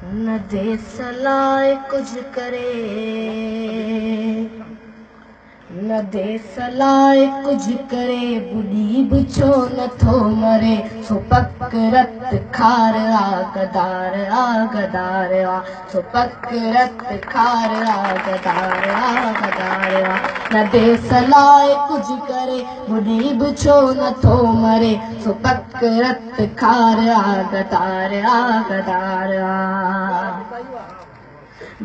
نه ديس لاءِ ڪجهه ڪري، نه ديس لاءِ ڪجهه ڪري، ٻڏي به ڇو نٿو مري، سو پڪ رت کار آ غدار آ غدار آ، سو پڪ رت کار آ غدار آ غدار آ. نه ديس لاءِ ڪجهه ڪري، ٻڏي به ڇو نٿو مري، سو پڪ رت کار آ غدار آ غدار آ.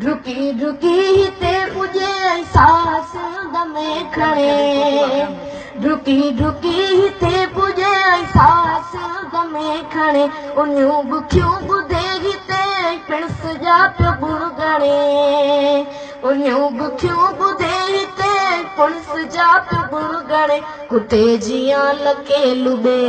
ڊڪي ڊڪي هتي پڄي ۽ ساهه سنڌ ۾ کڻي، ڊڪي ڊڪي هتي پڄي ۽ ساهه سنڌ ۾ کڻي، اڃون بکيون ٻڌي هتي ۽ پڻس جا پيو گڻ ڳڻي، اڃون بکيون ٻڌي هتي ۽ پڻس جا پيو گڻ ڳڻي، ڪتي جيان لڪي لڏي،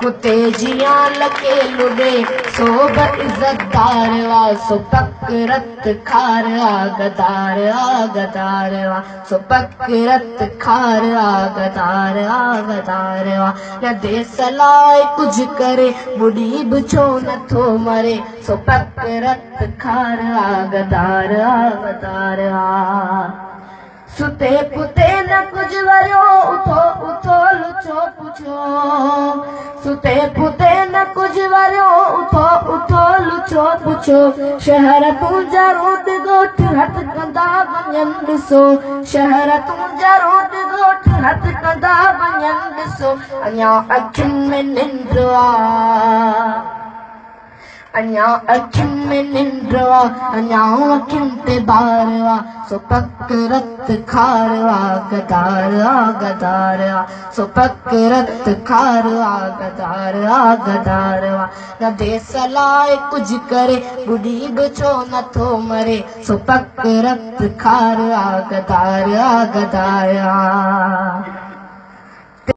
ڪتي جيان لڪي لڏي، سو به عزتدار آ، سو پڪ رت کار آ غدار آ غدار آ، سو پڪ رت کار آ غدار آ غدار آ. نه ديس لاءِ ڪجهه ڪري، ٻڏي به ڇو نٿو مري، سو پڪ رت کار آ غدار آ غدار آ. ستي پتي نه ڪجهه وريو، اٿو اٿو لڇو پڇو، ستي پتي نه ڪجهه وريو، اٿو اٿو لڇو پڇو، شهر تنهنجا روڊ ڳوٺ هٿ ڪندا وڃن ڏسو، شهر تنهنجا روڊ ڳوٺ هٿ ڪندا وڃن ڏسو، اڃا اکين ۾ ننڊ آ، اڃا اکين ۾ ننڊ آ، اڃا اکين تي بار آ، سو پڪ رت کار آ غدار آ غدار آ، سو پڪ رت کار آ غدار آ غدار آ. نه ديس لاءِ ڪجهه ڪري، ٻڏي به ڇو نٿو مري، سو پڪ رت کار آ غدار آ غدار آ.